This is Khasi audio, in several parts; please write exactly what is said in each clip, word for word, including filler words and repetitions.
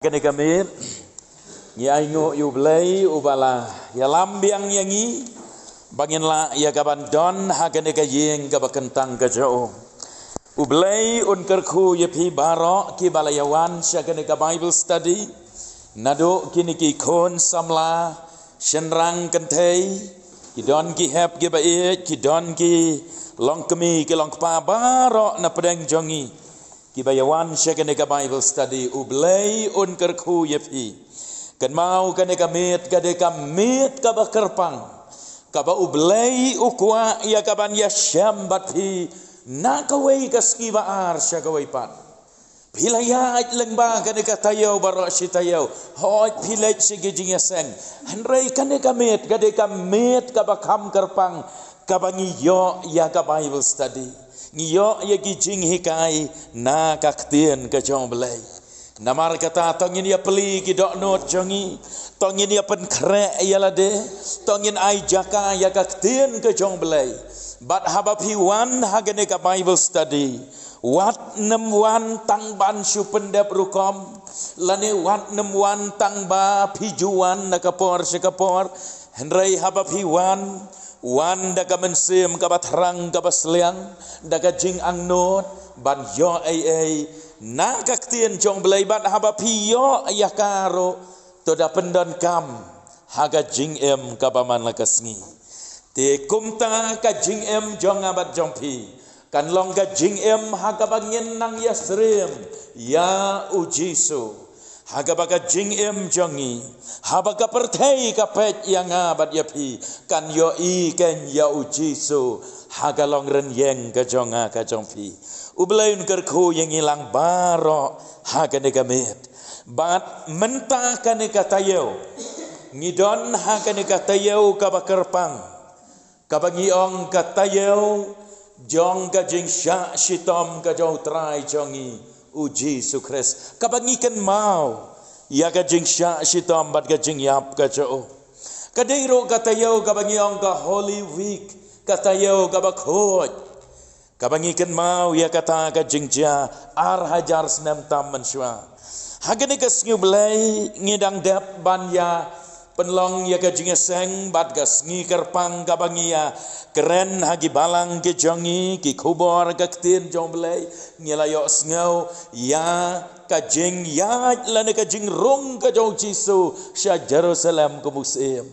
Kane ka miet ngi ainguh ïa U Blei uba la ïalam biang ïa ngi ba ngin lah ïa ka ban don ha kane ka ïing kaba kyntang ka jong U. U Blei un kyrkhu ïa phi baroh kiba la ïawan sha kane ka Bible study. Naduh kine ki khun samla shynrang kynthei, ki don ki hep kiba ïeit, ki don ki longkmie ki longkpa baroh na pdeng jong ngi kiba ïawan sha kane ka Bible study. U Blei un kyrkhu ïa phi. Kynmaw kane ka miet ka dei ka miet kaba kyrpang kaba U Blei u kwah ïa ka ban ïashem bad phi na kawei ka sngi ba ar sha kawei pat. Phi la ïaid lyngba kane ka taïew baroh shi taïew, hooid phi leit sha ki jingïaseng. Hynrei kane ka miet ka dei ka miet kaba kham kyrpang kaba ngi ïoh ïa ka Bible study, ngi ïoh ïa ki jinghikai na ka ktien ka jong U Blei. Namar kata to ngin ïa plie ki dohnud jong ngi, to ngin ïa pynkhreh ïa lade, to ngin ai jaka ïa ka ktien ka jong U Blei. Bad haba phi wan ha kane ka Bible study, wat nym wan tang ban shu pyndep rukom, lane wat nym wan tang ba phi ju wan na ka por sha ka por. Hynrei haba phi wan, wan da ka mynsiem kaba thrang kaba sliang, da ka jingangnud ban ïoh ei ei na ka ktien jong U Blei. Bad haba phi ïoh ïa ka ruh, to da pyndonkam ha ka jingim kaba man la ka sngi. Te kumta ka jingim jong nga bad jong phi kan long ka jingim ha kaba ngin nang ïasyriem ïa U Jisu. Ha kaba ka jingim jong ngi, haba ka pyrthei ka peit ïa nga bad ïa phi, kan ïohi kein ïa U Jisu ha ka longrynieng ka jong nga ka jong phi. U Blei un kyrkhu ïa ngi lang baroh ha kane ka miet. Bad mynta kane ka taïew ngi don ha kane ka taïew kaba kyrpang, kaba ngi ong ka taïew jong ka jingshah shitom ka jong U Trai jong ngi U Jisu Khrist, kaba ngi kynmaw ïa ka jingshah shitom bad ka jingïap ka jong U. Ka dei ruh ka taïew kaba ngi ong ka Holy Week, ka taïew kaba khuid, kaba ngi kynmaw ïa kata ka jingjia ar hajar snem tam mynshuwa. Ha kane ka sngi U Blei ngi dang dep ban ïa pynlong ïa ka jingïaseng bad ka sngi kyrpang kaba ngi ïa kren ha ki balang ki jong ngi, ki khubor ka ktien jong U Blei. Ngi la ïohsngew ïa ka jingïaid lane ka jingrung ka jong U Jisu sha Jerusalem kum u syiem.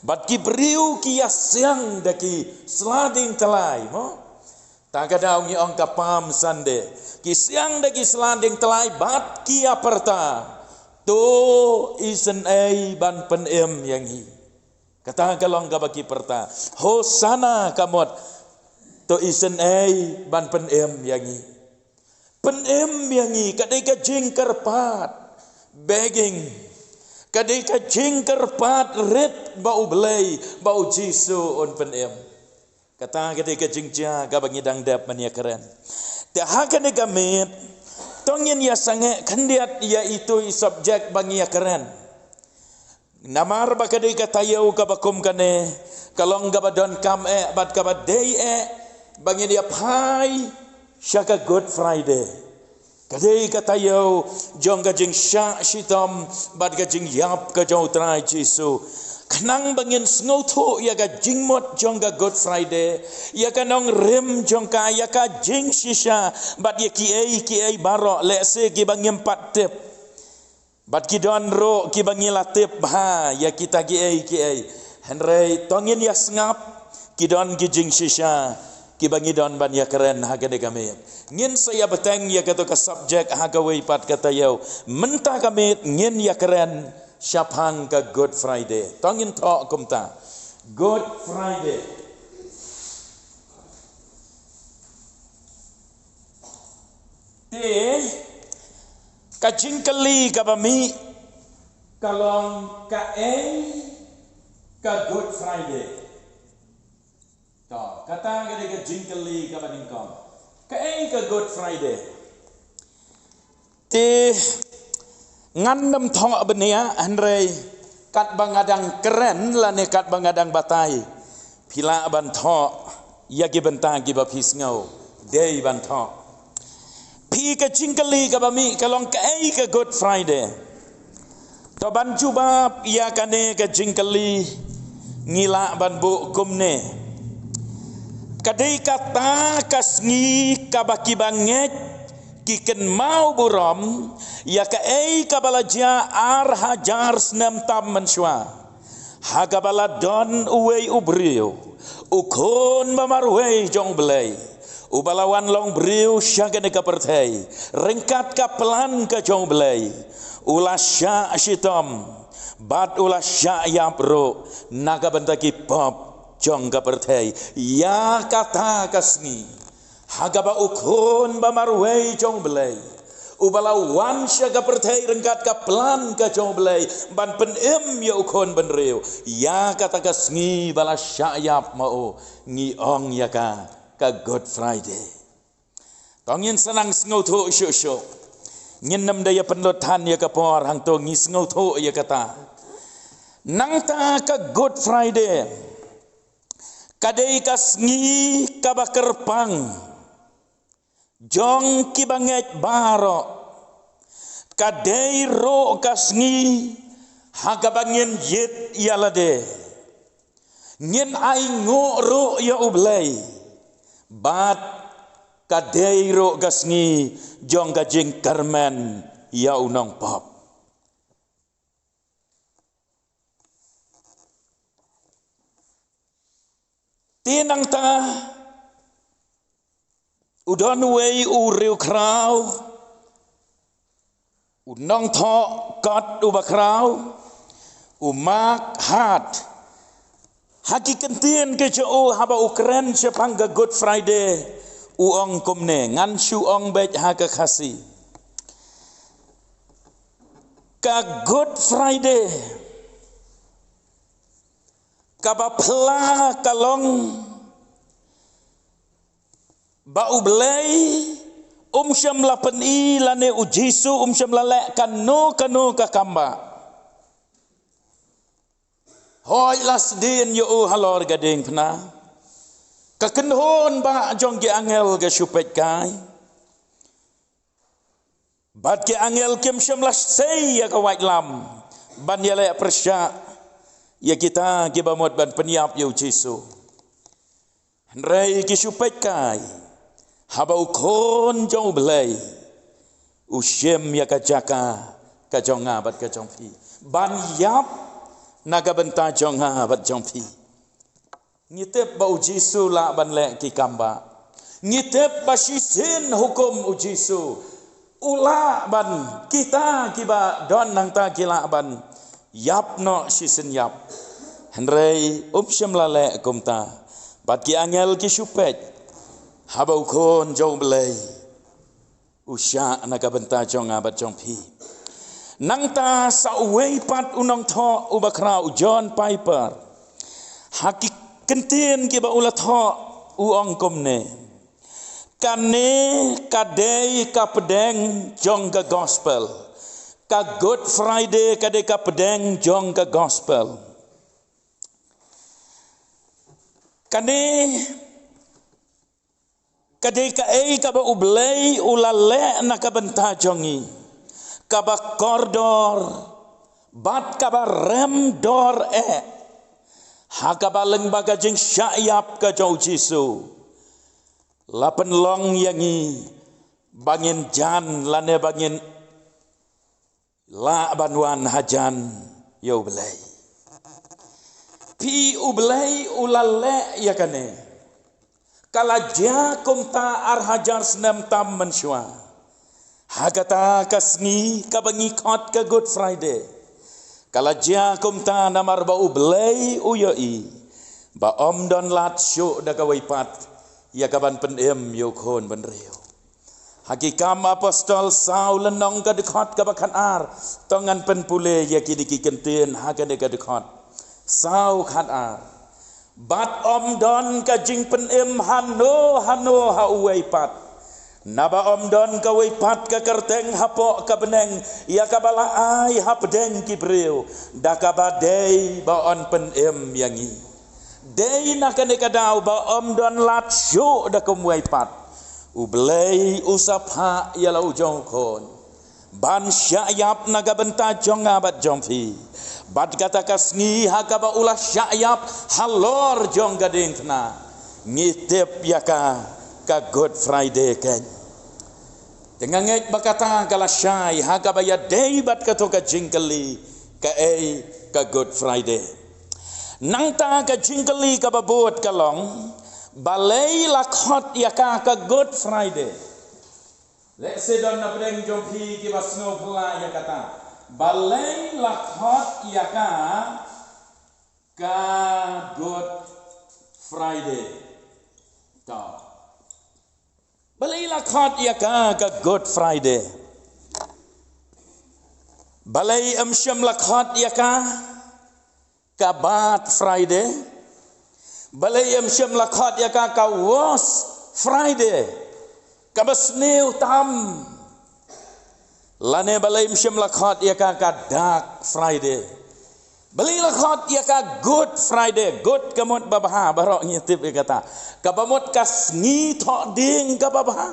Bad ki briew ki ïasiang da ki sla dieng tyllai, mo? Ta ka daw ngi ong ka Palm Sunday. Ki siang da ki sla dieng tyllai bad ki ïa pyrta, "To isynei ban pynim ïa ngi." Kata ka long kaba ki pyrta, "Hosana ka mut, to isynei ban pynim ïa ngi." Pynim ïa ngi ka dei ka jingkyrpad, begging. Ka dei ka jingkyrpad rit ba U Blei, ba U Jisu un pynim. Kata ka dei ka jingjia kaba ngi dang dep ban ïa kren. Te ha kane ka miet, to ngin ïa sangeh khyndiat ïa itu i subject ba ngi ïa kren. Namar ba ka dei ka taïew kaba kum kane, ka long kaba donkam eh bad kaba dei eh ba ngin ïa phai sha ka Good Friday. Ka dei ka taïew jong ka jingshah shitom bad ka jingïap ka jong U Trai Jisu. Khnang ba ngin sngewthuh ïa ka jingmut jong ka Good Friday, ïa ka nongrim jong ka, ïa ka jingshisha bad ïa kiei kiei baroh lehse kiba ngim pat tip. Bad ki don ruh kiba ngi la tip bha ïa kita kiei kiei. Hynrei to ngin ïa sngap, ki don ki jingshisha kiba ngi don ban ïa kren ha kane ka miet. Ngin sa ïa bteng ïa kato ka subject ha kawei pat ka taïew. Mynta ka miet ngin ïa kren shaphang ka Good Friday. To ngin thoh kumta. Good Friday. Te ka jingkylli kaba mih ka long, kaei ka Good Friday? To, kata ka dei ka jingkylli kaba nyngkong. Kaei ka Good Friday? Te ngan nym thoh bniah, hynrei katba nga dang kren lane katba nga dang batai, phi lah ban thoh ïa ki bynta kiba phi sngew dei ban thoh. Phi, ka jingkylli kaba mih ka long, kaei ka Good Friday? To ban jubab ïa kane ka jingkylli, ngi lah ban buh kumne. Ka dei kata ka sngi kaba ki bangeit ki kynmaw burom ïa kaei kaba la jia ar hajar snem tam mynshuwa. Ha kaba la don uwei u briew, u khun ba marwei jong u Blei, uba la wan long briew sha kane ka pyrthei ryngkat ka plan ka jong u Blei. U la shah shitom bad u la shah ïap ruh na ka bynta ki pop jong ka pyrthei. Ïa kata ka sngi, ha kaba u khun ba marwei jong u Blei, uba la wan sha ka pyrthei ryngkat ka plan ka jong u Blei ban pynim ïa u khun bynriew, ïa kata ka sngi ba la shah ïap ma u, ngi ong ïa ka ka Good Friday. To ngin sa nang sngewthuh shuh shuh. Ngin nym da ïa pynlut than ïa ka por, hangto ngi sngewthuh ïa kata. Nangta ka Good Friday ka dei ka sngi kaba kyrpang jong ki bangeit baroh. Ka dei ruh ka sngi ha kaba ngin ïit ïa lade, ngin ainguh ruh ïa u Blei, bad ka dei ruh ka sngi jong ka jingkyrmen ïa u nongpop. Te nangta u don uwei u riewkhraw, u nongthoh kot uba khraw, u Mark Hart. Ha ki kyntien ki jong u haba u kren shaphang ka Good Friday, u ong kumne, ngan shu ong beit ha ka Khasi. Ka Good Friday kaba phylla ka long ba u Blei um shym la pyni lane u Jisu um shym la leh kano kano ka kam ba. Hooid, la sdien ïa u halor ka diengphna. Ka kynhun ba jong ki angel ka shu peit kai. Bad ki angel kim shym la sei ïa ka waitlam ban ïaleh pyrshah ïa kita kiba mut ban pynïap ïa u Jisu. Hynrei ki shu peit kai haba u Khun jong u Blei u shim ïa ka jaka ka jong nga bad ka jong phi, ban ïap na ka bynta jong nga bad jong phi. Ngi tip ba u Jisu lah ban leh ki kam ba. Ngi tip ba shisien hukum u Jisu u lah ban, kita kiba don nangta ki lah ban ïap noh shisien ïap. Hynrei um shym la leh kumta. Bad ki angel ki shu peit haba u Khun jong u Blei u shah na ka bynta jong nga bad jong phi. Nangta sa uwei pat u nongthoh uba khraw, u John Piper, ha ki kyntien kiba u la thoh u ong kumne. Kane ka dei ka pdeng jong ka gospel. Ka Good Friday ka dei ka pdeng jong ka gospel. Kane ka dei kaei kaba u Blei u la leh na ka bynta jong ngi, kaba kordor bad kaba rem dor eh. Ha kaba lyngba ka jingshah ïap ka jong u Jisu, la pynlong ïa ngi ba ngin jan lane ba ngin lah ban wan hajan ïa u Blei. Phi, u Blei u la leh ïa kane. Ka la jia kumta ar hajar snem tam mynshuwa. Ha kata ka sngi kaba ngi khot ka Good Friday, ka la jia kumta namar ba u Blei u ïohi ba ym don lad shuh da kawei pat ïa ka ban pynim ïa u Khun bynriew. Ha Ki Kam Apostol saw lynnong ka dkhot kaba khatar, to ngan pynpule ïa kine ki kyntien ha kane ka dkhot. Saw khatar. Bad ym don ka jingpynim hano hano ha uwei pat, naba ym don kawei pat ka kyrteng hapoh ka bneng ïa kaba la ai hapdeng ki briew da kaba dei ba yn pynim ïa ngi. Dei na kane ka daw ba ym don lad shuh da kumwei pat, U Blei u sa phah ïa la u jong u Khun ban shah ïap na ka bynta jong nga bad jong phi. Bad kata ka sngi ha kaba u la shah ïap halor jong ka diengphna, ngi tip ïa ka, ka Good Friday keiñ. Te nga ngeit ba kata ka la shai ha kaba ïadei bad kato ka jingkylli, kaei ka Good Friday. Nangta ka jingkylli kaba bud ka long, balei la khot ïa ka ka Good Friday? Lehse don na pdeng jong phi kiba sngew phylla ïa kata. Balei la khot ïa ka ka Good Friday? To. Balei la khot ïa ka ka Good Friday? Balei ym shym la khot ïa ka ka Bad Friday? Balei ym shym la khot ïa ka ka Worst Friday? Kaba sniew tam. Lane balei ym shym la khot ïa ka ka Dark Friday? Balei la khot ïa ka Good Friday? Good ka mut ba bha, baroh ngi tip ïa kata. Kaba mut ka sngi thohdieng kaba bha.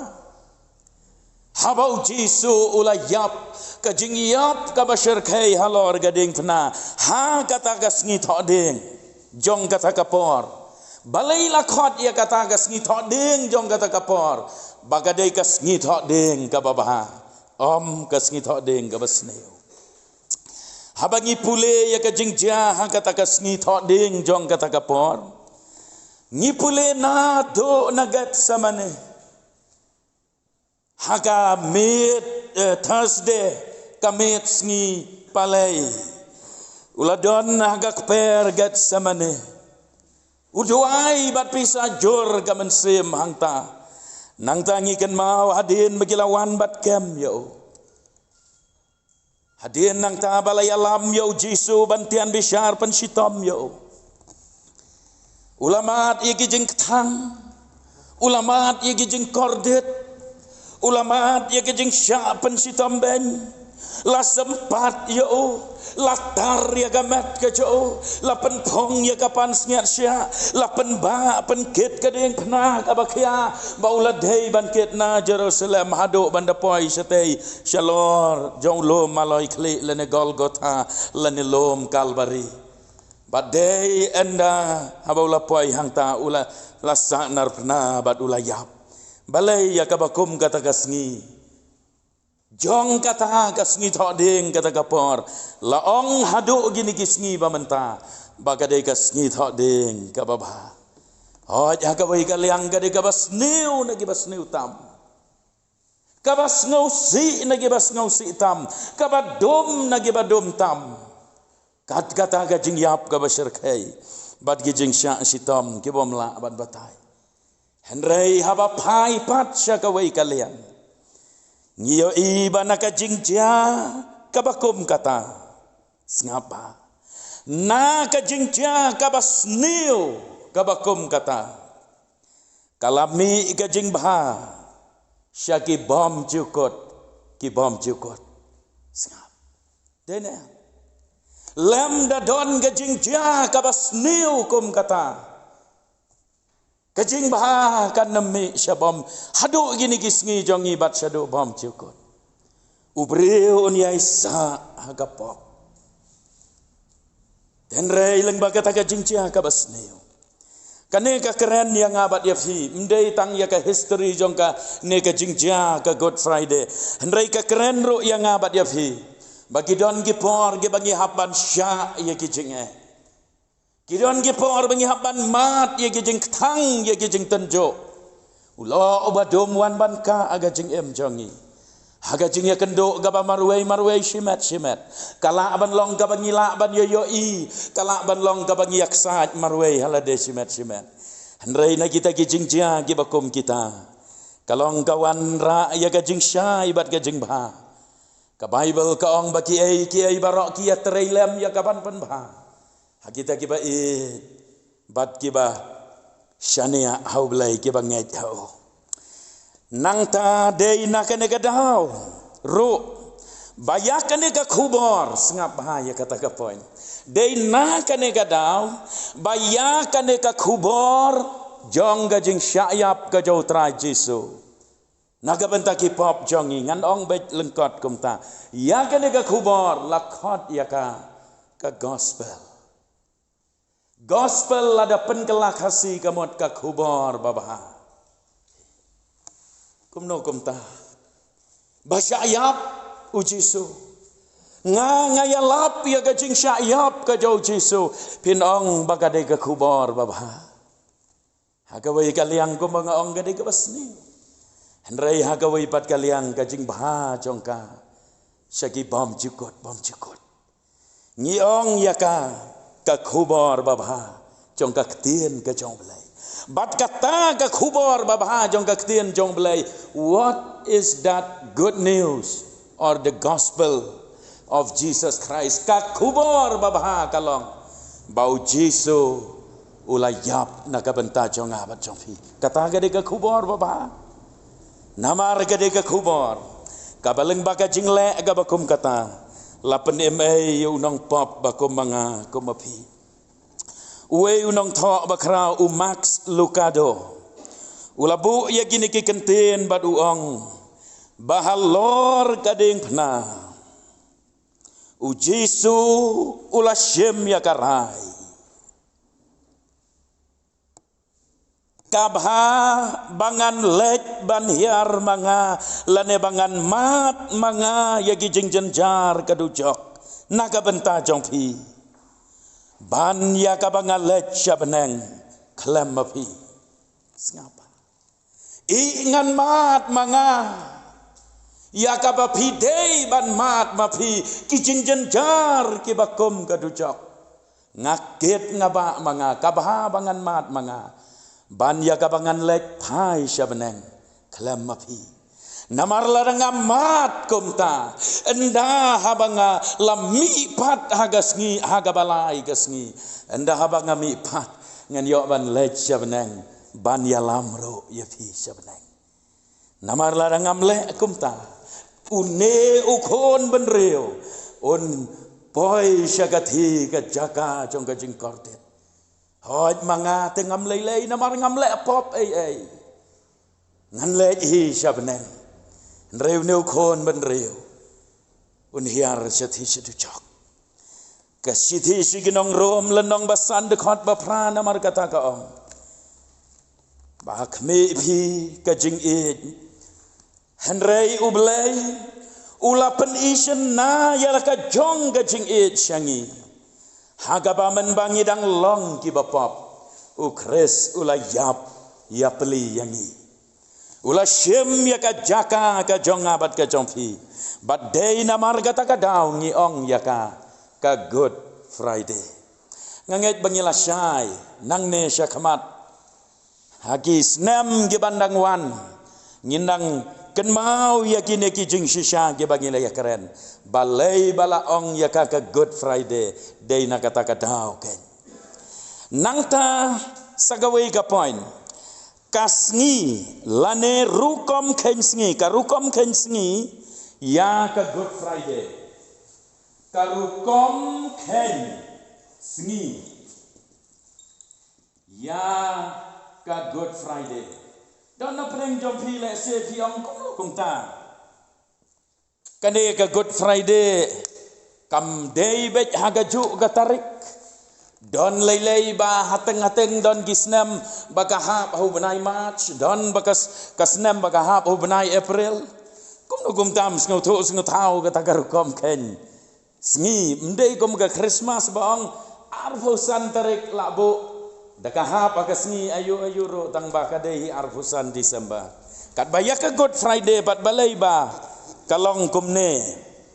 Haba u Jisu u la ïap, ka jingïap kaba shyrkhei halor ka diengphna, ha kata ka sngi thohdieng jong kata ka por. Balei la khot ïa kata ka sngi thohdieng jong kata ka por? Ba ka dei ka sngi thohdieng kaba bha, ym ka sngi thohdieng kaba sniew. Haba ngi pule ïa ka jingjia ha kata ka sngi thohdieng jong kata ka por, ngi pule naduh na Gethsemane. Ha ka miet, eh, Thursday, ka miet sngi palei, u la don ha ka kper Gethsemane. U duwai bad pisa jur ka mynsiem hangta. Nangta ngi kynmaw hadien ba ki la wan bad kem ïa u. Hadien nangta ba la ïalam ïa u Jisu ban tian bishar pynshitom ïa u, u la mad ïa ki jingkthang, u la mad ïa ki jingkordit, u la mad ïa ki jingshah pynshitom beiñ. La sympat ïa u, la tar ïa ka met ka jong u, la pynphong ïa ka pansngiat shiah, la pynbah pynkit ka diengphna kaba khia, ba u la dei ban kit na Jerusalem haduh ban da poi shatei shalor jong u lum maloi khlieh lane Golgotha lane lum Kalbari. Bad dei ynda haba u la poi hangta u la, la sahnarphna bad u la ïap. Balei ïa kaba kum kata ka sngi, jong kata ka sngi thohdieng kata ka por, la ong haduh kine ki sngi ba mynta ba ka dei ka sngi thohdieng kaba bha? Hooid, ha kawei ka liang ka dei kaba sniew na kiba sniew tam, kaba sngewsih na kiba sngewsih tam, kaba dum na kiba dum tam. Kat kata ka jingïap kaba shyrkhei bad ki jingshah shitom ki bym lah ban batai. Hynrei haba phai pat sha kawei ka liang, ngi ïohi ba na ka jingjia kaba kum kata, sngap bha, na ka jingjia kaba sniew kaba kum kata, ka la mih ka jingbha sha ki bymjukut, ki bymjukut. Sngap. Dei ne, lymda don ka jingjia kaba sniew kum kata, ka jingbha kan ym mih sha bym, haduh kine ki sngi jong ngi bad shaduh bymjukut. U briew un ïai sah ha ka pop. Hynrei lyngba kata ka jingjia kaba sniew, kane ka kren ïa nga bad ïa phi, ym dei tang ïa ka history jong kane ka jingjia ka Good Friday, hynrei ka kren ruh ïa nga bad ïa phi ba ki don ki por kiba ngi hap ban shah ïa ki jingeh. Ki don ki por ba ngi hap ban mad ïa ki jingkthang, ïa ki jingtynjuh. U lok uba dum wan ban kah ha ka jingim jong ngi, ha ka jingïakynduh kaba marwei marwei shimet shimet. Ka lah ban long kaba ngi lah ban ïoh ïohi, ka lah ban long kaba ngi ïaksaid marwei ha lade shimet shimet. Hynrei na kita ki jingjia kiba kum kita, ka long ka wanrah ïa ka jingshai bad ka jingbha. Ka Baibl ka ong ba kiei kiei baroh ki ïatrei lem ïa ka ban pynbha ha kita kiba ïeit bad kiba shaniah ha U Blei, kiba ngeit ha u. Nangta dei na kane ka daw ruh ba ïa kane ka khubor, sngap bha ïa kata ka point, dei na kane ka daw ba ïa kane ka khubor jong ka jingshah ïap ka jong U Trai Jisu, Na ka bynta ki pop jong ngi, ngan ong beit lyngkot kumta. Ïa kane ka khubor la khot ïa ka, ka gospel. Gospel lada pynkylla Khasi ka mut ka khubor babha. Kumno kumta? Ba shah ïap u Jisu. Nga, nga ïalap ïa ka jingshah ïap ka jong u Jisu. Phin ong ba ka dei ka khubor babha. Ha kawei ka liang kumba nga ong ka dei kaba sniew. Hynrei ha kawei pat ka liang ka jingbha jong ka sha ki bymjukut, bymjukut. Ngi ong ïa ka, ka khubor babha jong ka ktien ka jong u Blei. Bad kata ka khubor babha jong ka ktien jong u Blei, what is that good news or the gospel of Jesus Christ? Ka khubor babha ka long ba u Jisu u la ïap na ka bynta jong nga bad jong phi. Kata ka dei ka khubor babha. Namar ka dei ka khubor kaba lyngba ka jingleh kaba kum kata, la pynim ei ïa u nongpop ba kum ma nga, kum ma phi. Uwei u nongthoh bakhraw, u Max Lucado, u la buh ïa kine ki kyntien bad u ong ba halor ka diengphna u Jisu u la shim ïa ka rai. Ka bha ba ngan leit ban hiar ma nga, lane ba ngan mad ma nga ïa ki jingjynjar ka dujok na ka bynta jong phi, ban ïa kaba nga leit sha bneng khlem ma phi. Sngap. Ï ngan mad ma nga ïa kaba phi dei ban mad ma phi, ki jingjynjar kiba kum ka dujok. Nga kit nga bah ma nga, ka bha ba ngan mad ma nga, ban ïa kaba ngan leit phai sha bneng khlem ma phi. Namar lada nga mad kumta, ynda haba nga la mih pat ha ka sngi, ha kaba lai ka sngi, ynda haba nga mih pat, ngan ïoh ban leit sha bneng ban ïalam ruh ïa phi sha bneng. Namar lada ngam leh kumta, une u khun bynriew un poi sha ka thih, ka jaka jong ka jingkordit. Hooid ma nga te ngam lei lei, namar ngam leh pop ei ei. Ngan leit hi sha bneng. Hynrei une u khun bynriew un hiar sha thih sha dujok. Ka shithi sha ki nong Rom lynnong ba san, dkhot ba phra, namar kata ka ong ba ha khmih phi ka jingïeit, hynrei u Blei u la pyni shynna ïa la ka jong ka jingïeit sha ngi, ha kaba mynba ngi dang long kiba pop, u Khrist u la ïap ïapli ïa ngi. U la shim ïa ka jaka ka jong nga bad ka jong phi. Bad dei namar kata ka daw ngi ong ïa ka, ka Good Friday. Nga ngeit ba ngi la shai nangne shakhmat, ha ki snem kiban dang wan, ngin dang kynmaw ïa kine ki jingshisha kiba ngi la ïakren. Balei ba la ong ïa ka, ka Good Friday? Dei na kata ka daw kein. Nangta sa kawei ka point. Ka sngi lane rukom kheiñ sngi, ka rukom kheiñ sngi ïa ka Good Friday. Ka rukom kheiñ sngi ïa ka Good Friday. Don na pdeng jong phi lehse phi ong kumno kumta. Kane ka Good Friday kam dei beit ha kajuh ka tarik. Don lei lei ba hateng hateng don ki snem ba ka hap ha u bnai March, don ba ka s-, ka snem ba ka hap ha u bnai April. Kumno kumta ym sngewthuh sngewthaw kata ka rukom kheiñ sngi, ym dei kum ka Christmas ba ong arphew san tarik la buh. Da ka hap ha ka sngi aïu aïu ruh tang ba ka dei hi arphew san December. Katba ïa ka Good Friday pat balei ba ka long kumne,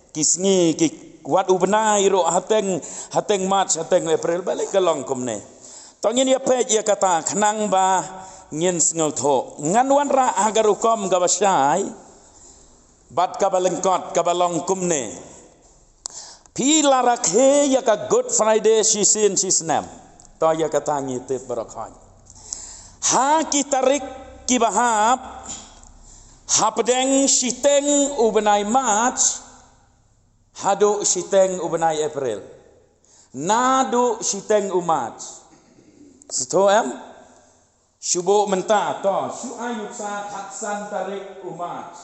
ki sngi ki wat u bnai ruh hateng, hateng March, hateng April, balei ka long kumne? To ngin ïa peit ïa kata khnang ba ngin sngewthuh. Ngan wanrah ha ka rukom kaba shai bad kaba lyngkot, kaba long kumne. Phi la rakhe ïa ka Good Friday shisien shi snem? To ïa kata ngi tip baroh khoit. Ha ki tarik kiba hap, hapdeng shiteng u bnai March haduh shiteng u bnai April. Naduh shiteng u March, sngewthuh em? Shu buh mynta to, shu ai nuksa khatsan tarik u March.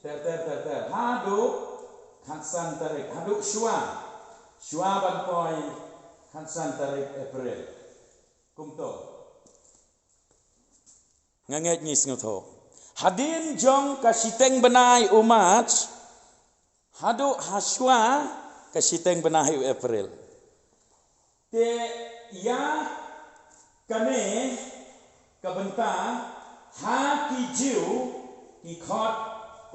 Ter ter ter ter. Haduh khatsan tarik, haduh shuwa. Shuwa ban poi khatsan tarik April. Kumto. Nga ngeit ngi sngewthuh. Hadien jong ka shiteng bnai u March, haduh ha shuwa ka shiteng bnai u April. Te ïa kane ka bynta ha ki Jiw ki khot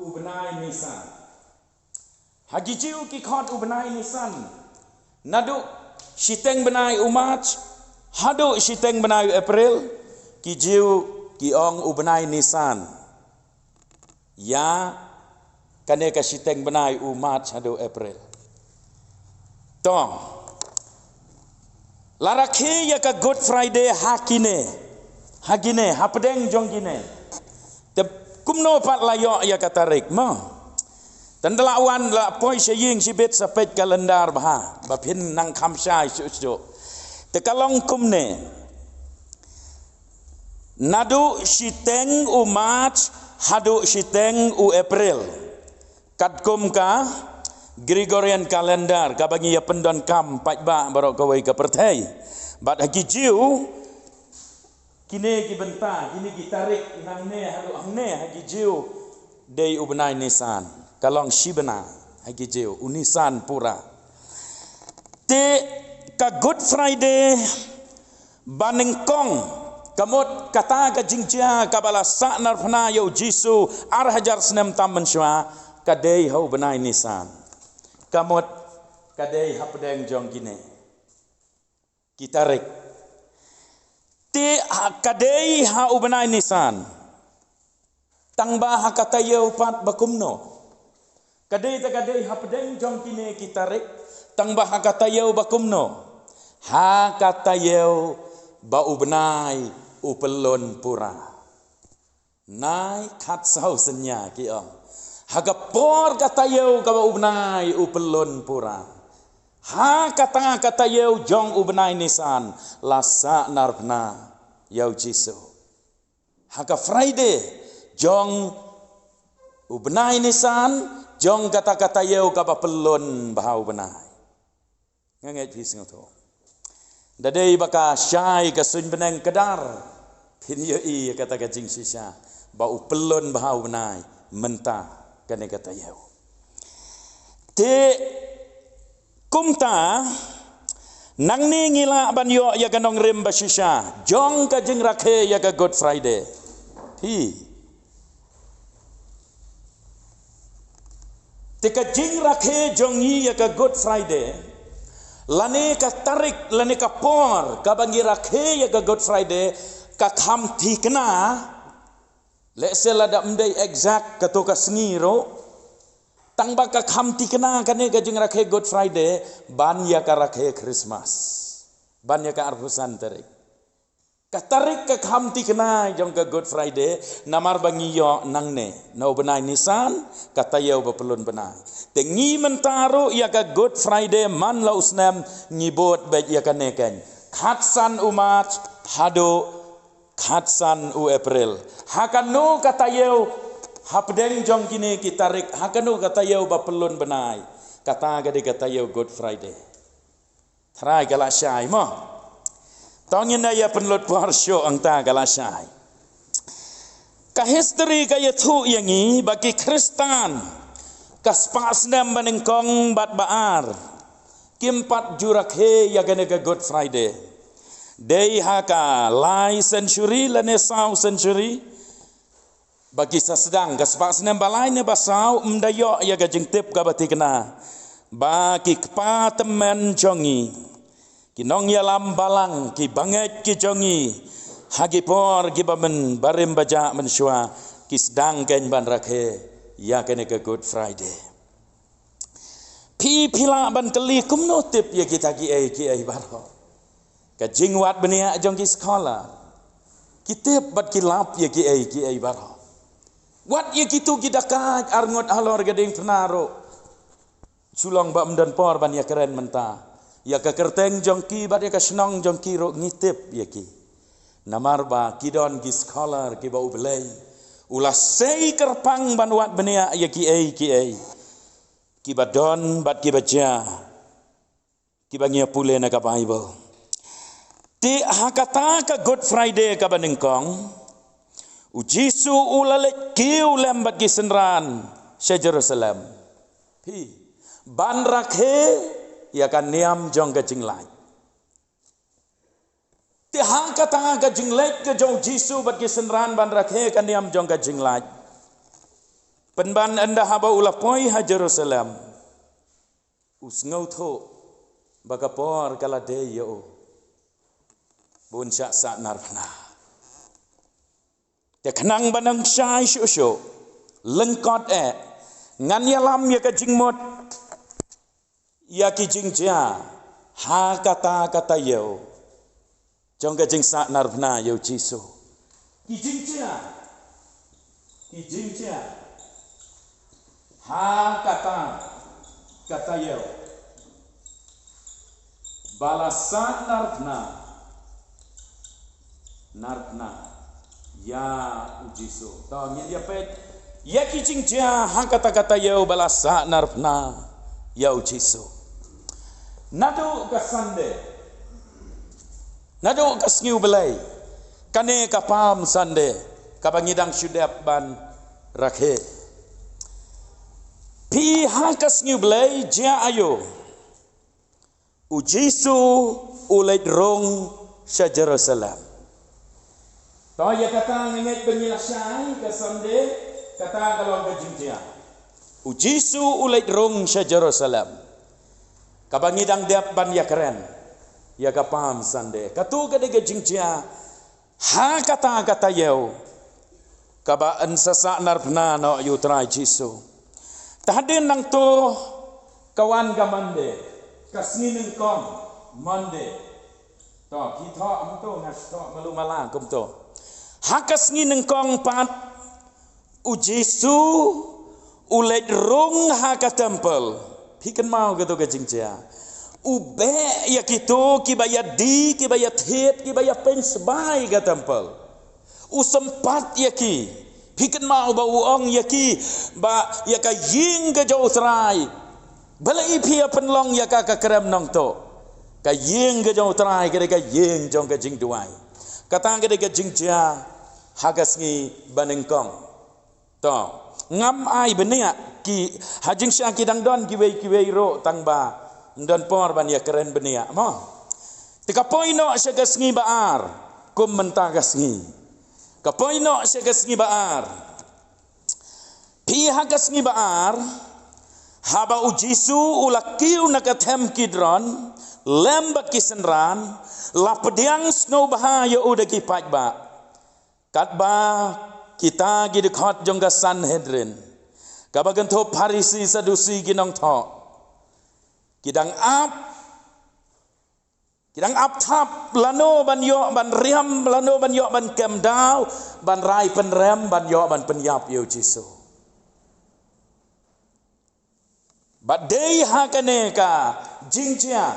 u bnai Nisan. Ha ki Jiw ki khot u bnai Nisan. Naduh shiteng bnai u March haduh shiteng bnai u April, ki Jiw ki ong u bnai Nisan. Ïa kane ka shiteng bnai u March haduh April. To. La rakhe ïa ka Good Friday ha kine. Ha kine, hapdeng jong kine. Te kumno pat la ïoh ïa ka tarik mo. Tang da la wan la poi sha ïing shibit sa peit kalendar bha. Ba phin nang kham shai shuh shuh. Te ka long kumne. Naduh shiteng u March haduh shiteng u April. Katkum ka Gregorian calendar kaba ngi ïa pyndonkam paidbah baroh kawei ka pyrthei. Bad ha ki Jiw kine ki bynta, kine ki tarik nangne haduh hangne ha ki Jiw dei u bnai Nisan. Ka long shi bnai ha ki Jiw, u Nisan pura. Te ka Good Friday ba nyngkong, ka mut kata ka jingjia kaba la sahnarphna ïa u Jisu ar hajar snem tam mynshuwa, ka dei ha u bnai Nisan. Ka mut ka dei hapdeng jong kine ki tarik. Te ha, ka dei ha u bnai Nisan. Tang ba ha ka taïew pat ba kumno. Ka dei te ka dei hapdeng jong kine ki tarik. Tang ba ha ka taïew ba kumno. Ha ka taïew ba u bnai u pyllun pura. Nai khatsaw synñia ki ong. Ha ka por ka taïew kaba u bnai u pyllun pura. Ha kata ka taïew jong u bnai Nisan la sahnarphna ïa u Jisu. Ha ka Friday jong u bnai Nisan, jong kata ka taïew kaba pyllun bha u bnai. Nga ngeit phi sngewthuh. Da dei ba ka shai ka suiñ bneng kdar, phin ïohi ïa kata ka jingshisha ba u pyllun bha u bnai mynta kane ka taïew. Te kumta nangne ngi lah ban ïoh ïa ka nongrim ba shisha jong ka jingrakhe ïa ka Good Friday. Phi. Te ka jingrakhe jong ngi ïa ka Good Friday, lane ka tarik, lane ka por kaba ngi rakhe ïa ka Good Friday, ka kham thikna. Lehse lada ym dei exact kato ka sngi ruh, tang ba ka kham thikna kane ka jingrakhe Good Friday ban ïa ka rakhe Christmas, ban ïa ka arphew san tarik. Ka tarik ka kham thikna jong ka Good Friday, namar ba ngi ïoh nangne na u bnai Nisan, ka taïew ba pyllun bnai. Te ngi mynta ruh ïa ka Good Friday man la u snem ngi bud beit ïa kane keiñ. Khatsan u March haduh khatsan u April. Ha kano ka taïew hapdeng jong kine ki tarik, ha kano ka taïew ba pyllun bnai, kata ka dei ka taïew Good Friday. Trai ka la shai mo. Tang ïa na ïa pynlut por shuh ong ta ka la shai. Ka history ka ïathuh ïa ngi ba ki Khristan ka spah snem ba nyngkong bad ba ar kim pat ju rakhe ïa kane ka Good Friday. Dei ha ka lai century lane saw century ba ki sa sdang, ka spah snem ba lai ne ba saw, ym da ïoh ïa ka jingtip kaba thikna ba ki kpa tymmen jong ngi, ki nongïalam balang, ki bangeit ki jong ngi, ha ki por kiba mynbarim bajah mynshuwa ki sdang keiñ ban rakhe ïa kane ka Good Friday. Phi phi lah ban kylli kumno tip ïa kita kiei kiei baroh. Ka jingwad bniah jong ki scholar, ki tip bad ki lap ïa kiei kiei baroh. Wat ïa kito ki dakaid arngut halor ka diengphna ruh, shu long ba ym don por ban ïakren mynta. Ïa ka kyrteng jong ki bad ïa ka shnong jong ki ruh ngi tip ïa ki. Namar ba ki don ki scholar kiba U Blei u la sei kyrpang ban wad bniah ïa kiei kiei kiba don bad kiba jia, kiba ngi ïa pule na ka Baibl. Te ha kata ka Good Friday kaba nyngkong, U Jisu u la leit kiew lem bad ki synran sha Jerusalem, phi, ban rakhe ïa ka niam jong ka jinglait. Te ha kata ka jingleit ka jong U Jisu bad ki synran ban rakhe ka niam jong ka jinglait, pynban ynda haba u la poi ha Jerusalem, u sngewthuh ba ka por ka la dei ïa u ba un shah sahnarphna. Te khnang ba nang shai shuh shuh, lyngkot eh, ngan ïalam ïa ka jingmut ïa ki jingjia ha kata ka taïew jong ka jingsahnarphna ïa U Jisu. Ki jingjia, ki jingjia ha kata ka taïew ba la sahnarphna, narphna ïa U Jisu. To ngin ïa peit ïa ki jingjia ha kata ka taïew ba la sahnarphna ïa U Jisu. Naduh ka Sunday, naduh ka Sngi U Blei, kane ka Palm Sunday kaba ngi dang shu dep ban rakhe. Phi, ha ka Sngi U Blei jia aïu? U Jisu u leit rung sha Jerusalem. To ïa kata nga ngeit ba ngi la shai ka Sunday, kata ka long ka jingjia. U Jisu u leit rung sha Jerusalem, kaba ngi dang dep ban ïakren ïa ka Palm Sunday. Kato ka dei ka jingjia ha kata ka taïew kaba yn sa sahnarphna noh ïa U Trai Jisu. Te hadien nangto ka wan ka Monday, ka Sngi Nyngkong, Monday. To, phi thoh kumto, nga thoh malu mala kumto. Ha ka Sngi Nyngkong pat, U Jisu u leit rung ha ka temple. Phi kynmaw kato ka jingjia? U beh ïa kito kiba ïa die, kiba ïa thied, kiba ïa pynsbai ka temple. U sympat ïa ki. Phi kynmaw ba u ong ïa ki ba ïa ka ïing ka jong U Trai, balei phi ïa pynlong ïa ka ka krem nongtuh? Ka ïing ka jong U Trai ka dei ka ïing jong ka jingduwai. Kata ka dei ka jingjia ha ka Sngi Banyngkong. To, ngam ai bniah, ki, ha jingshisha ki dang don kiwei kiwei ruh, tang ba ym don por ban ïakren bniah mo. Te ka poi noh sha ka Sngi Ba-ar kum mynta ka sngi. Ka poi noh sha ka Sngi Ba-ar. Phi, ha ka Sngi Ba-ar, haba U Jisu u la kiew na ka them Kidron lem bad ki synran, la pdiang sngewbha ïa u da ki paidbah. Katba kita ki dkhot jong ka Sanhedrin, kaba kynthup Pharisi, Sadusi, ki nongthoh, ki dang ap, ki dang ap thap lano ban ïoh ban riam, lano ban ïoh ban kem daw ban rai pynrem, ban ïoh ban pynïap ïa U Jisu. Bad dei ha kane ka jingjia,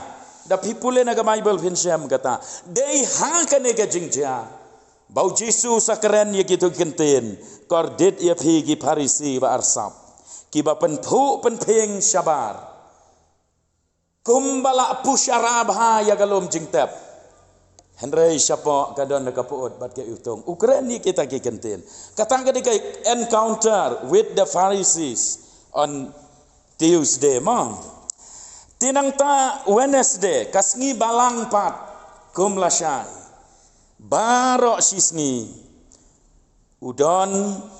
da phi pule na ka Baibl phin shem kata, dei ha kane ka jingjia ba U Jisu sa kren ïa kito ki ktien, kordit ïa phi ki Pharisi ba arsap, kiba pynphuh pynphieng shabar, kumba la pushara bha ïa ka lum jingtep, hynrei shapoh ka don ka pyut bad ka iwtung. U kren ïa kita ki ktien. Kata ka dei ka encounter with the Pharisees on Tuesday mo. Te nangta Wednesday, ka Sngi Balang pat, kum lashai, baroh shisngi u don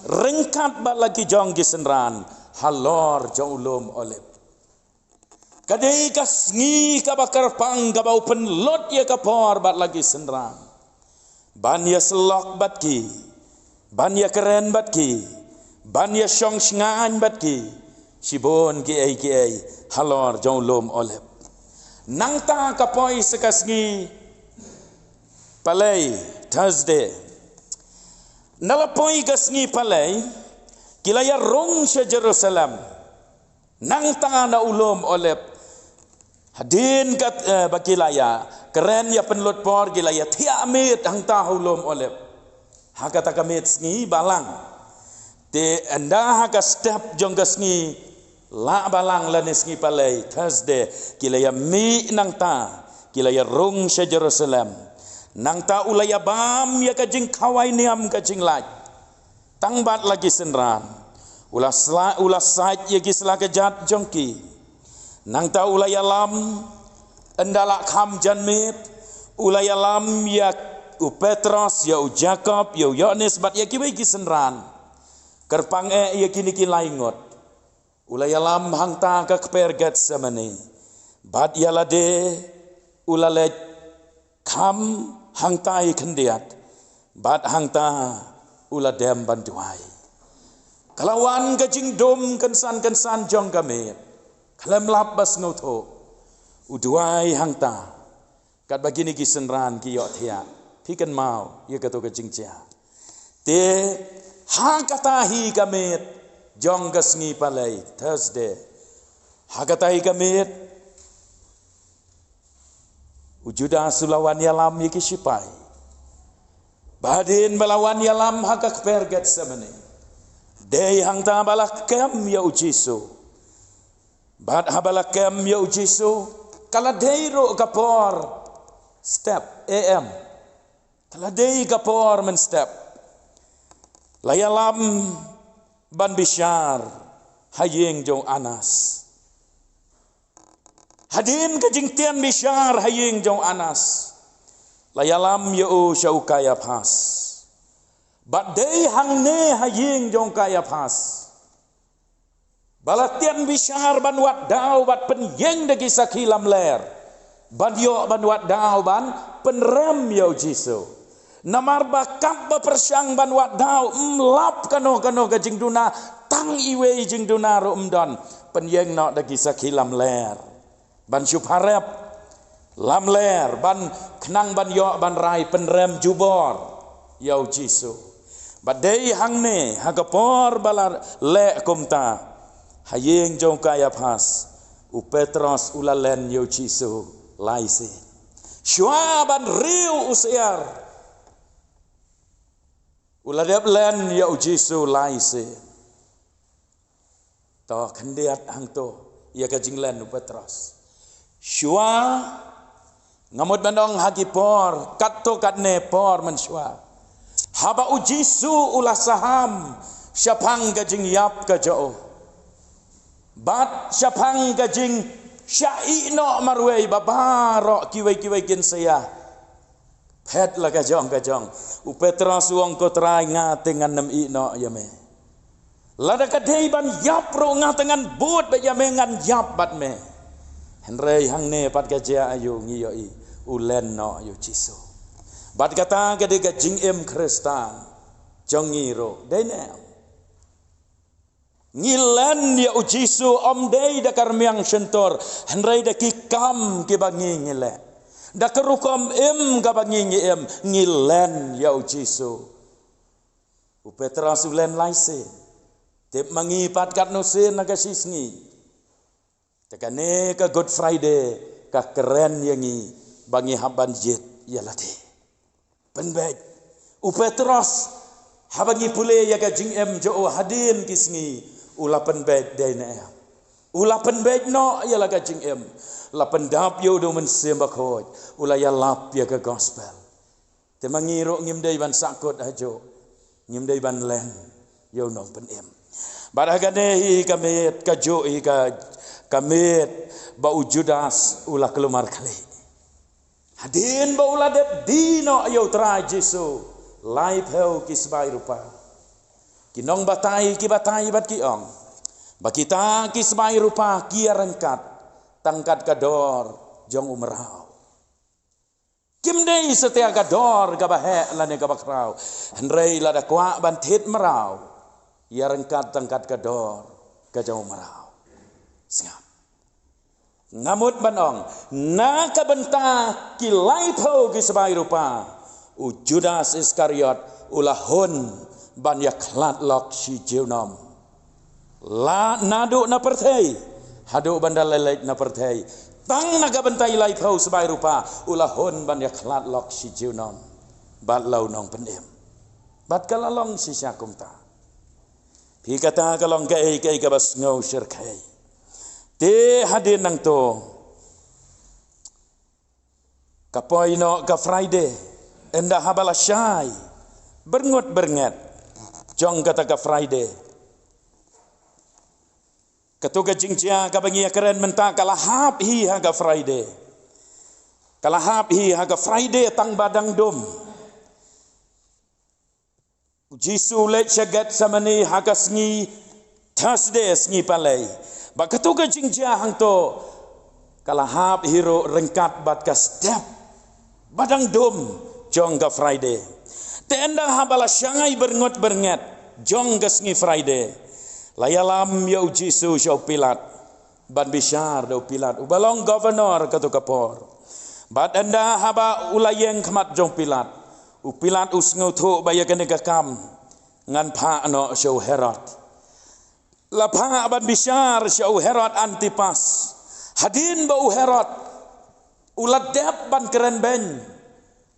ryngkat bad la ki jong ki synran halor jong u lum Olib. Ka dei ka sngi kaba kyrpang, kaba u pynlut ïa ka por bad la ki synran ban ïasyllok bad ki, ban ïakren bad ki, ban ïashong shngaiñ bad ki, shibun kiei kiei halor jong u lum Olib. Nangta ka poi sa ka Sngi Palei, Thursday. Na la poi ka Sngi Palei, ki la ïarung sha Jerusalem, nangta na u lum Olib. Hadien kat, eh, ba ki la ïa, kren ïa pynlut por ki la ïa thiah miet hangta ha u lum Olib. Ha kata ka miet sngi balang. Te ynda ha ka step jong ka sngi la balang lane sngi palei, Thursday, ki la ïa mih nangta, ki la ïa rung sha Jerusalem. Nangta u la ïa bam ïa ka jingkhawai niam ka jinglait. Tang bad la ki synran. U la sla, u la sait ïa ki sla kjat jong ki. Nangta u la ïalam, ynda la kham janmiet, u la ïalam ïa u Petros, ïa u Jakob, ïa u Ïoannis, bad ïa kiwei ki synran. Kyrpang eh ïa kine ki lai ngut. U la ïalam hangta ka kper Getsemane. Bad ïa lade, u la leit kham hangta hi khyndiat. Bad hangta u la dem ban duwai. Ka la wan ka jingdum kynsan kynsan jong ka miet. Khlem lap ba sngewthuh. U duwai hangta. Katba kine ki synran ki ïohthiah. Phi kynmaw, ïa kato ka jingjia. Te, ha kata hi ka miet, jong ka sngi palei, Thursday. Ha kata hi ka miet, u Judas u la wan ïalam ïa ki shipai. Ba hadien ba la wan ïalam ha ka kper Getsemane. Dei hangta ba la kem ïa u Jisu. Bad haba la kem ïa u Jisu, ka la dei ruh ka por, step, A M. Ka la dei ka por mynstep. La ïalam ban bishar, ha ïing jong u Anas. Hadien ka jingtian bishar ha ïing jong u Anas. La ïalam ïa u sha u Kaiaphas. Bad dei hangne ha ïing jong u Kaiaphas. Ba la tian bishar ban wad daw bad pynïeng da ki sakhi lamler. Ban ïoh ban wad daw ban pynrem ïa u Jisu. Namar ba katba pyrshang ban wad daw, ym lap kano kano ka jingduna, tang iwei jingduna ruh ym don. Pynïeng noh da ki sakhi lamler. Ban shu pharep, lamler, ban khnang ban ïoh ban rai pynrem jubor. Ïa u Jisu. Bad dei hangne, ha ka por ba la leh kumta. Ha ïing jong u Kaiaphas, u Petros u la len ïa u Jisu, lai sien. Shuwa ban riew u syiar. U la dep len ïa u Jisu lai sien. To khyndiat hangto, ïa ka jinglen u Petros. Shuwa, nga mut ban ong ha ki por, katto katne por mynshuwa. Haba u Jisu u la saham, shaphang ka jingïap ka jong u. Bad shaphang ka jingshah ïehnoh marwei ba baroh kiwei kiwei kin sa ïa. Phet la ka jong ka jong. U Petros u ong ko Trai nga te ngan nym ïehnoh ïa me. Lada ka dei ban ïap ruh nga te ngan bud bad ïa me ngan ïap bad me. Hynrei hangne pat ka jia aïu ngi ïohi. U len noh ïa u Jisu. Bad kata ka dei ka jingim Khristan. Jong ngi ruh. Dei ne em. Ngi len ïa u Jisu ym dei da ka rmiang shyntur, hynrei da ki kam kiba ngi ngi leh. Da ka rukom im kaba ngi ngi im, ngi len ïa u Jisu. U Petros u len lai sien. Tip ma ngi pat katno sien na ka shi sngi. Te kane ka Good Friday, ka kren ïa ngi, ba ngi hap ban jied ïa lade. Pynbeit. U Petros, haba ngi pule ïa ka jingim jong u hadien ki sngi, u la pynbeit dei ne em. U la pynbeit noh ïa la ka jingim. La pyndap ïa u da u Mynsiem Bakhuid. U la ïalap ïa ka gospel. Te ma ngi ruh ngim dei ban sahkut hajuh. Ngim dei ban len ïa u nongpynim. Bad ha kane hi ka miet, kajuh hi ka, ka miet, ba u Judas, u la kulmar khlieh. Hadien ba u la dep die noh ïa u Trai Jisu, laiphew ki sbai rupa. Ki nongbatai, ki batai bad ki ong. Ba kita ki sbai rupa, ki ïaryngkat, tang kat ka dor, jong u mraw. Kim dei satia ka dor kaba heh lane kaba khraw. Hynrei lada kwah ban thied mraw. Ïaryngkat tang kat ka dor ka jong u mraw. Sngap. Nga mut ban ong. Na ka bynta ki laiphew ki sbai rupa. U Judas Iskariot u la hun ban ïakhlad lok shi junom. La naduh na pyrthei, haduh ban da leit na pyrthei, Tang na ka bynta i laiphew sbai rupa u la hun ban ïakhlad lok shi junom bad la u nongpynim. Bad ka la long shisha kumta. Phi, kata ka long kaei kaei kaba sngew shyrkhei. Te hadien nangto ka poi noh ka Friday, ynda haba la shai byrngut byrnget jong kata ka Friday, kato ka jingjia kaba ngi ïakren mynta ka la hap hi ha ka Friday. Ka la hap hi ha ka Friday tang ba dang dum. U Jisu u leit sha Gethsemane ha ka sngi Thursday, sngi Palei. Bad kato ka jingjia hangto ka la hap hi ruh ryngkat bad ka step ba dang dum jong ka Friday. Te ynda haba la shai byrngut byrnget jong ka sngi Friday, la ïalam ïa u Jisu sha u Pilat ban bishar da u Pilat uba long governor kato ka por. Bad ynda haba u la ïeng khmat jong u Pilat, u Pilat u sngewthuh ba ïa kane ka kam ngan phah noh sha u Herod. La phah ban bishar sha u Herod Antipas. Hadien ba u Herod u la dep ban kren beiñ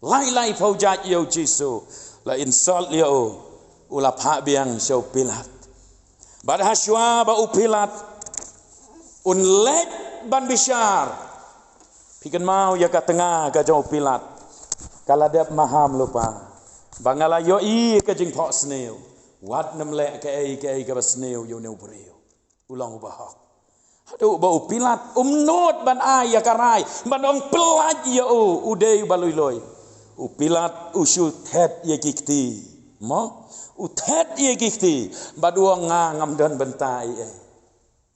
lai laiphew jait ïa u Jisu, la insult ïa u, u la phah biang sha u Pilat. Bad hashwa ba u Pilat un leit ban bishar, phi kynmaw ïa ka tnga ka jong u Pilat ka la dep maham lypa ba nga la ïohi ka jingphohsniew. Wat nym leh kaei kaei kaba sniew ïa une u briew, u long uba hok. Haduh ba u Pilat um nud ban ai ïa ka rai ban ong pyllait ïa u, u dei uba lui lui. U Pilat u shu thet ïa ki kti. Mo? U thet ïa ki kti bad u ong, nga ngam don bynta ei ei.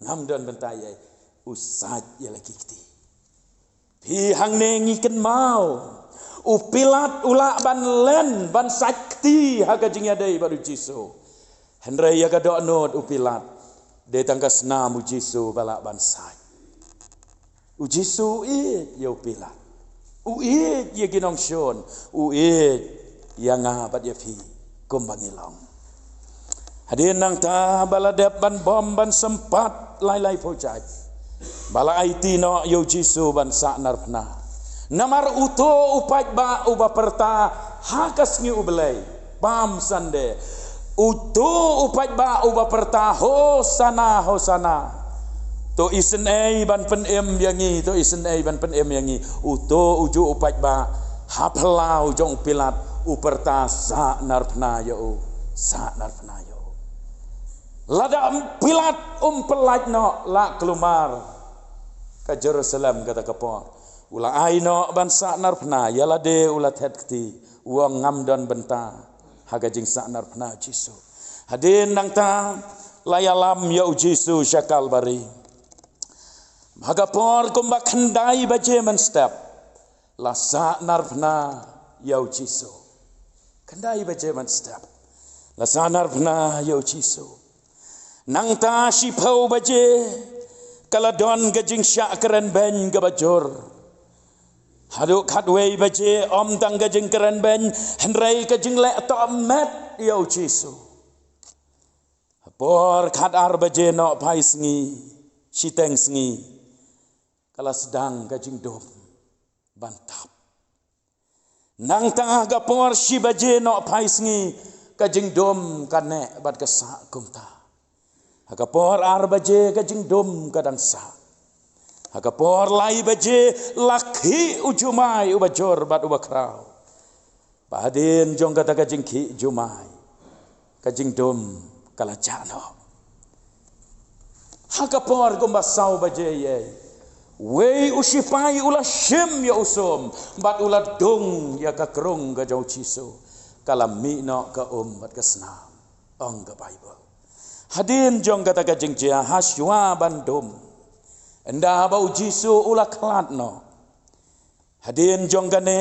Ngam don bynta ei ei. U sait ïa la ki kti. Phi, hangne ngi kynmaw u Pilat u lah ban len ban sait kti ha ka jingïadei bad u Jisu. Hynrei ïa ka dohnud u Pilat, dei tang ka snam u Jisu ba lah ban sait. U Jisu u ïeit ïa u Pilat. U ïeit ïa ki nongshun. U ïeit ïa nga bad ïa phi kumba ngi long. Hadien nangta ba la dep ban bom ban sympat lai laiphew jait, ba la aiti noh ïa u Jisu ban sahnarphna. Namar uto u paidbah uba pyrta ha ka sngi U Blei, Palm Sunday, uto u paidbah uba pyrta, Hosana, Hosana. To isynei ban pynim ïa ngi, to isynei ban pynim ïa ngi. Uto ujuh u paidbah ha phyllaw jong u Pilat u pyrta, sahnarphna ïa u, sahnarphna ïa u. Lada u Pilat um pyllait noh, la kulmar ka Jerusalem kata ka por. U la ai noh ban sahnarphna, ïa lade u la thet kti, u ong, ngam don bynta ha ka jingsahnarphna Jisu. Hadien nangta la ïalam ïa u Jisu sha Kalbari. Ha ka por kumba khyndai baje mynstep la sahnarphna ïa u Jisu. Khyndai baje mynstep la sahnarphna ïa u Jisu. Nangta shiphew baje ka la don ka jingshah kren beiñ kaba jur. Haduh khatwei baje ym tang ka jingkren beiñ, hynrei ka jingleh tohmet ïa u Jisu. Ha por khatar baje nohphai sngi, shiteng sngi, ka la sdang ka jingdum ban tap. Nangta ha ka por shi baje nohphai sngi ka jingdum ka neh bad ka sah kumta. Ha ka por ar baje ka jingdum ka dang sah. Ha ka por lai baje la khih u jumai uba jur bad uba khraw. Bad hadien jong kata ka jingkhih jumai, ka jingdum ka la jah noh. Ha ka por kumba saw baje ïa, wei u sipai u la shim ïa u sum bad u la dung ïa ka krung ka jong u Jisu. Ka la mih noh ka um bad ka snam, ong ka Baibl. Hadien jong kata ka jingjia, hashwa ban dum, ynda ba u Jisu u la khlad noh, hadien jong kane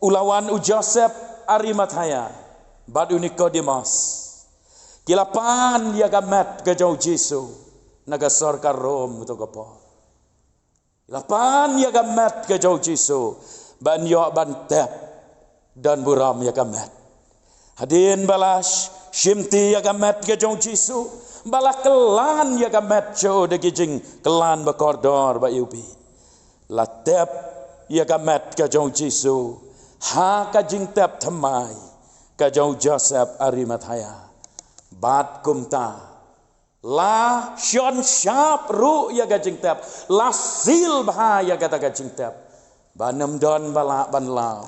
u la wan u Joseph Arimathea bad u Nikodemos. Ki la pan ïa ka met ka jong u Jisu na ka sorkar Rom to ka por. Ki la pan ïa ka met ka jong u Jisu ban ïoh ban tep, don burom ïa ka met. Hadien ba la sh-, shimti ïa ka met ka jong u Jisu, ba la kyllan ïa ka met sha u da ki jingkyllan ba kordor ba iwbih, La tep ïa ka met ka jong u Jisu ha ka jingtep thymmai ka jong u Joseph Arimathea. Bad kumta la shon shap ruh ïa ka jingtep, la seal bha ïa kata ka jingtep, ba ym don ba lah ban law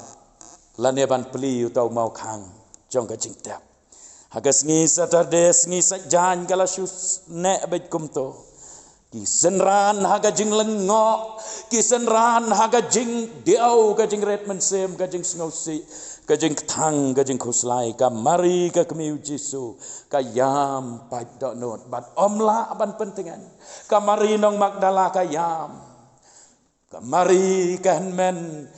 lane ban plie uta u mawkhang jong ka jingtep. Ha ka sngi Saturday, sngi Saitjaiñ, ka la shu neh beit kumto. Ki synran ha ka jinglyngngoh, ki synran ha ka jingdiaw, ka jingrit mynsiem, ka jingsngewsih, ka jingkthang, ka jingkhuslai. Ka Mari ka kmie u Jisu ka ïam pait dohnud bad ym lah ban pyntngen. Ka Mari nong Magdala ka ïam. Ka Mari ka hynmen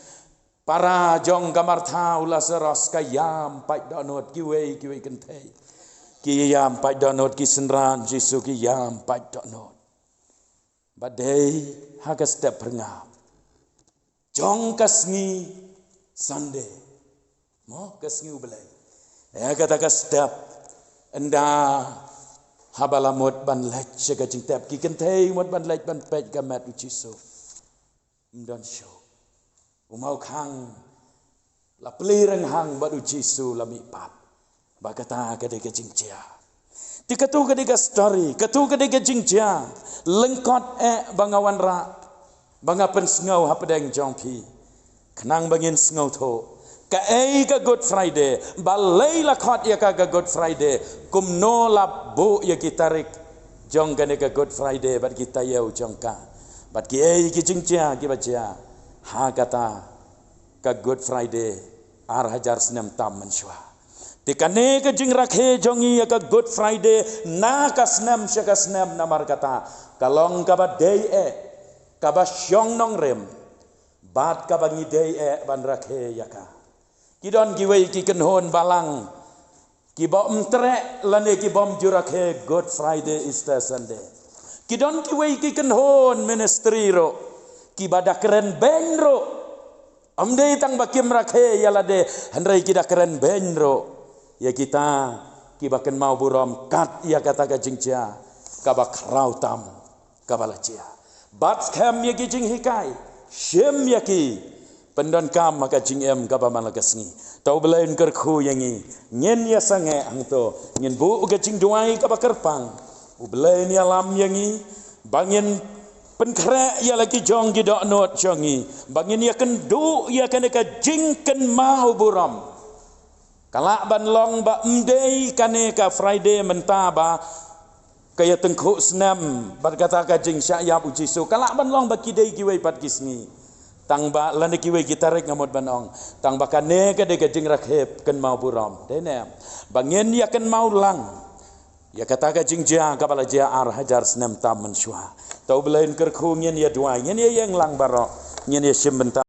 para jong ka Martha, u Lasaros, ka ïam pait dohnud. Kiwei kiwei kynthei ki ïam pait dohnud, ki synran Jisu ki ïam pait dohnud. Bad dei ha ka step phyrngab jong ka sngi Sunday, mo, ka sngi U Blei, ïa kata ka step, ynda haba la mut ban leit sha ka jingtep, ki kynthei mut ban leit ban peit ka met u Jisu, ym don shuh. U mawkhang la plie rynghang bad u Jisu la mihpat. Ba kata ka dei ka jingjia. Te kato ka dei ka story, kato ka dei ka jingjia lyngkot eh ba nga wanrah, ba nga pynsngew hapdeng jong phi, khnang ba ngin sngewthuh kaei ka Good Friday, balei la khot ïa ka ka Good Friday, kumno la buh ïa ki tarik jong kane ka Good Friday bad ki taïew jong ka, bad kiei ki jingjia kiba jia ha kata ka Good Friday ar hajar snem tam mynshuwa. Te kane ka jingrakhe jong ngi ïa ka Good Friday na ka snem sha ka snem, namar kata ka long kaba dei eh, kaba shong nongrim, bad kaba ngi dei eh ban rakhe ïa ka. Ki don kiwei ki kynhun balang kiba ym treh lane ki bym ju rakhe Good Friday, Easter Sunday. Ki don kiwei ki kynhun ministry ruh kiba da kren beiñ ruh. Ym dei tang ba kim rakhe ïa lade, hynrei ki da kren beiñ ruh ïa kita kiba kynmaw burom kat ïa kata ka jingjia kaba khraw tam kaba la jia. Bad skhem ïa ki jinghikai, shim ïa ki, pyndonkam ha ka jingim kaba man la ka sngi. To U Blei un kyrkhu ïa ngi, ngin ïa sangeh hangto, ngin buh ka jingduwai kaba kyrpang. U Blei un ïalam ïa ngi ba ngin pynkhreh ïa la ki jong ki dohnud jong ngi, ba ngin ïakynduh ïa kane ka jingkynmaw burom. Ka lah ban long ba ym dei kane ka Friday mynta ba ka ïatyngkhuh snem bad kata ka jingshah ïap u Jisu. Ka lah ban long ba ki dei kiwei pat ki sngi, tang ba lane kiwei ki tarik, nga mut ban ong, tang ba kane ka dei ka jingrakhe kynmaw burom. Dei ne em? Ba ngin ïakynmaw lang ïa kata ka jingjia kaba la jia ar hajar snem tam mynshuwa. To U Blei un kyrkhu, ngin ïaduwai, ngin ïaïeng lang baroh, ngin ïashim bynta.